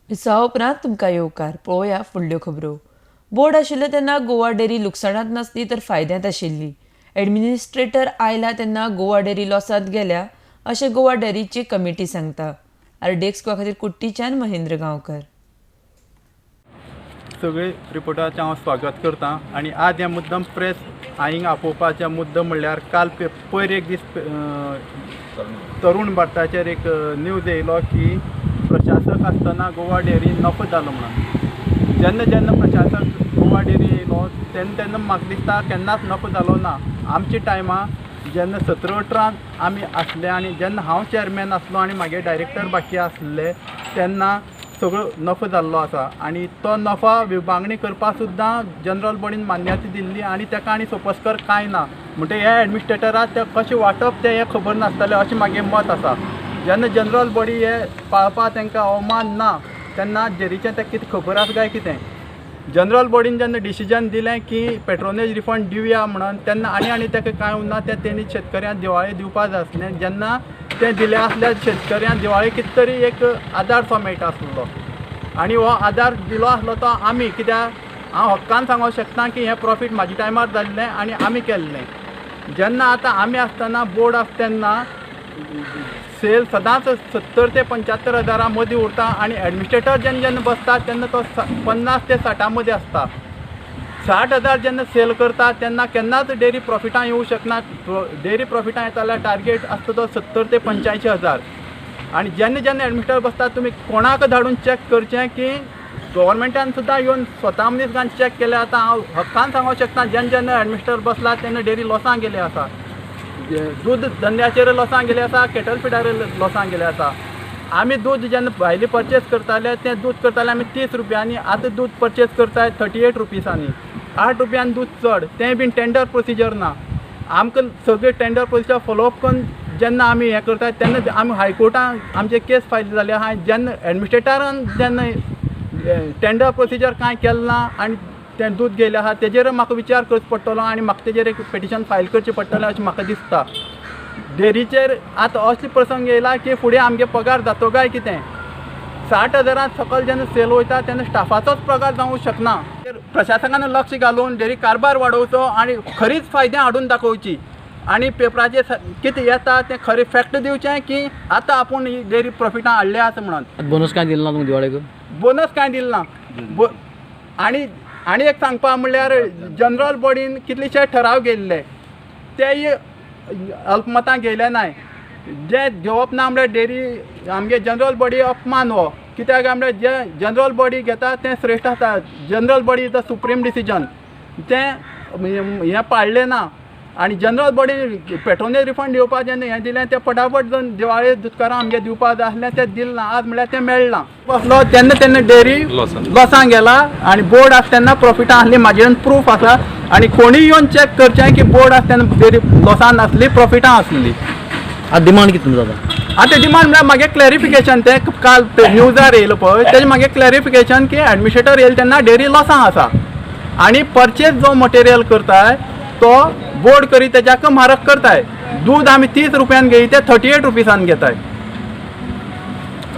विसवा उपरांत तुमकां येवकार. पळोवया फुडल्यो खबरो. बोर्ड आशिल्ले तेन्ना गोवा डेअरी लुकसाणांत नासली तर फायद्यांत आशिल्ली. एडमिनिस्ट्रेटर आयला तेन्ना गोवा डेअरी लॉसांत गेल्या अशें गोवा डेअरीची कमिटी सांगता. आरडीएक्स खातीर कुट्टीच्यान महेंद्र गांवकर. सगळे रिपोर्टराचें हांव स्वागत करता आनी आज हें मुद्दम प्रेस हांगा आपोवपाचें मुद्दम म्हणल्यार काल पयर एक दीस तरुण भारताचेर एक न्यूज येयलो की प्रशासक आसतना गोवा डेअरी नफो जालो म्हणून. जेन्ना जेन्ना प्रशासक गोवा डेअरी येयलो तेन्ना तेन्ना म्हाका दिसता केन्नाच नफो जालो ना. आमच्या टायमा जेन्ना 17-18 आमी आसले आनी जेन्ना हांव चेअरमॅन आसलो आनी म्हागे डायरेक्टर बाकी आसले तेन्ना सगळो नफो जाल्लो आसा आनी तो नफा विभागणी करपाक सुद्दां जनरल बॉडीन मान्यता दिल्ली आनी ताका आनी सोपस्कर कांय ना. म्हणटकीर हे एडमिनिस्ट्रेटराक तें कशें वांटप तें हें खबर नासतलें अशें म्हागें मत आसा. जेन्ना जनरल बॉडी हे पाळपाक तांकां अवमान ना तेन्ना जेरीचें तें कितें खबर आसा काय कितें. जनरल बॉडीन जेन्ना डिसिजन दिलें की पेट्रोनेज रिफंड दिवया म्हणून तेन्ना आनी आनी ताका कांय उरना तें तेणी शेतकऱ्यांक दिवाळे दिवपा जाय आसलें. जेन्ना तें दिलें आसल्यार शेतकऱ्यांक दिवाळे कितें तरी एक आदार सो मेळटा आसलो आनी हो आदार दिलो आसलो तो आमी कित्याक हांव हक्कान सांगूंक शकता की हें प्रॉफीट म्हाज्या टायमार जाल्लें आनी आमी केल्लें. जेन्ना आतां आमी आसतना बोर्ड आसता तेन्ना सेल सदांच 70 ते 75 हजारां मदीं उरता आनी एडमिनिस्ट्रेटर जेन्ना जेन्ना बसता तेन्ना तो 50 ते 60 मदीं आसता. 60 हजार जेन्ना सेल करता तेन्ना केन्नाच डेअरी प्रॉफिटां येवंक शकना. डेअरी प्रॉफिटां येता जाल्यार टार्गेट आसता तो 70 ते 85 हजार. आनी जेन्ना जेन्ना एडमिनिस्ट्रेटर बसता तुमी कोणाक धाडून चॅक करचें की गव्हर्मेंटान सुद्दां येवन स्वता मनीस चॅक केलें. आतां हांव हक्कान सांगूंक शकता जेन्ना जेन्ना एडमिनिस्ट्रेटर बसला तेन्ना डेअरी लॉसां गेले आसा, दूद धंद्याचेर लॉसां गेले आसा, कॅटल फिडार लॉसां गेले आसा. आमी दूद जेन्ना भायले परचेस करताले तें दूद करताले आमी 30 रुपयांनी, आतां दूद परचेस करताय 38 रुपीसांनी, 8 रुपयान दूद चड, तें बीन टेंडर प्रोसिजर ना. आमकां सगळें टेंडर प्रोसिजर फॉलोअप करून जेन्ना आमी हें करता तेन्ना आमी हायकोर्टान आमचे केस फायल जाले आहा. जेन्ना एडमिनिस्ट्रेटरान जेन्ना टेंडर प्रोसिजर कांय केलें ना आनी तें दूद गेलें आहा तेजेर म्हाका विचार करचो पडटलो आनी म्हाका तेजेर एक पिटिशन फायल करचें पडटलें अशें म्हाका दिसता. डेअरीचेर आतां असले प्रसंग येयला की फुडें आमगे पगार जातो काय कितें. 60 हजारां सकयल जेन्ना सेल वयता तेन्ना स्टाफाचोच पगार जावंक शकना. प्रशासकान लक्ष घालून डेअरी कारभार वाडोवचो आनी खरीच फायदे हाडून दाखोवची आनी पेपराचेर कितें येता तें खरें फॅक्ट दिवचें की आतां आपूण ही डेअरी प्रॉफिटां हाडले आसा म्हणून. बोनस कांय दिलो ना तुमकां दिवाळेक? बोनस कांय दिलो ना. आनी आनी एक सांगपा म्हणल्यार जनरल बॉडीन कितलेशे ठराव घेयल्ले तेय अल्पमतां घेयले नाय. जे घेवप ना म्हणल्यार डेअरी आमगे जनरल बॉडी अपमान हो. कित्याक काय म्हणल्यार जे जनरल बॉडी घेता तें श्रेश्ठ आसता. General body is the supreme decision, तें हें पाळ्ळें ना. आनी जनरल बॉडी पेट्रोनेज रिफंड दिवपाक जेन्ना हें दिलें तें पटापट जावन दिवाळे दुदकारां आमगे दिवपाक जाय आसलें तें दिलें ना. आज म्हणल्यार तें मेळना. बसलो तेन्ना तेन्ना डेअरी लॉसां गेला आनी बोर्ड आसा तेन्ना प्रॉफिटां आसली. म्हाजे कडेन प्रूफ आसा आनी कोणीय येवन चॅक करचें की बोर्ड आसा तेन्ना डेअरी लॉसान आसली प्रॉफिटां आसली. आतां डिमांड कितें तुमचो आतां? आतां डिमांड म्हणल्यार म्हागे क्लॅरिफिकेशन, तें काल न्यूजार येयलो पळय तेजें म्हागे क्लॅरिफिकेशन की एडमिनिस्ट्रेटर येयले तेन्ना डेअरी लॉसां आसा आनी परचेज जो मटेरियल करताय तो बोर्ड करी तेज्याक म्हारग करताय. दूद आमी 30 रुपयान घेयी तें 38 रुपीसान घेताय.